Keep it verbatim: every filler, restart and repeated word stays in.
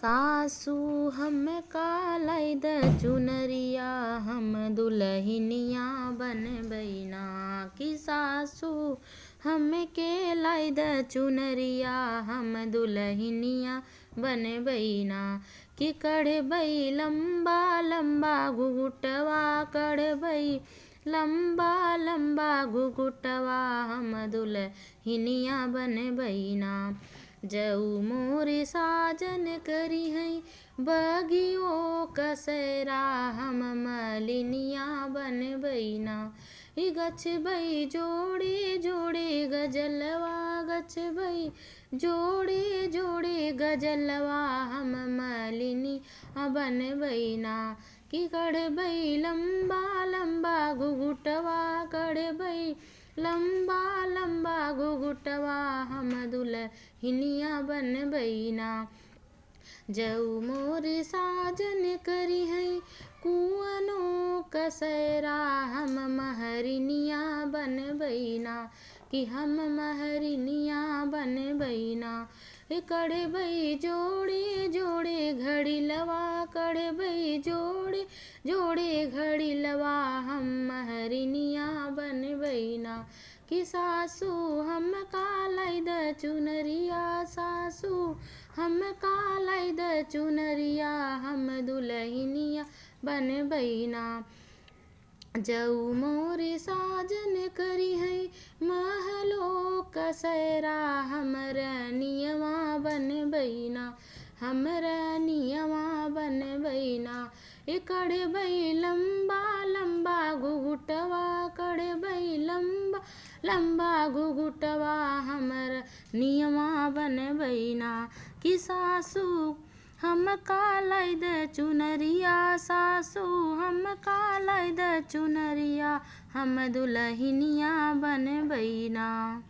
सासू हमका लाई द चुनरिया, हम दुलहिनिया बनबई ना। कि सासू हमके लाई द चुनरिया, हम दुलहिनिया बनबई ना। कि कढ़बई लम्बा लम्बा घुघुटवा, कढ़बई लम्बा लम्बा घुघुटवा, हम दुलहिनिया बनबई ना। जऊ मोरे साजन करिहैं बगियो कसैरा, हम मलिनिया बनबई ना। इ गछबई जोड़े जोड़े गजलवा, गछबई जोड़े जोड़े गजलवा, हम मलिनिया बनबई ना। कि कढ़बई लम्बा लम्बा घुघुटवा, कढ़बई लम्बा लम्बा घुघुटवा, हम दुलहिनिया बनबई ना। जऊ मोरे साजन करिहैं कुअनो कसैरा, हम महरिनिया बनबई ना। कि हम महरिनिया बनबई ना। ए कढ़बई जोड़े जोड़े घड़िलवा, कढ़बई जोड़े जोड़े घड़िलवा, हम महरिनिया बनबई ना। कि सासू हमका लाई द चुनरिया, सासू हमका लाई द चुनरिया, हम दुलहिनिया बनबई ना। जऊ मोरे साजन करिहैं महलो कसैरा, हम रनियवा बनबई ना, हम रनियवा बनबई ना। ए कढ़बई लम्बा लम्बा घुघुटवा, कढ़बई लम्बा लम्बा घुघुटवा, हम रनियवा बनबई ना। कि सासू हमका लाई द चुनरिया, सासू हमका लाई द चुनरिया, हम दुलहिनिया बनबई ना।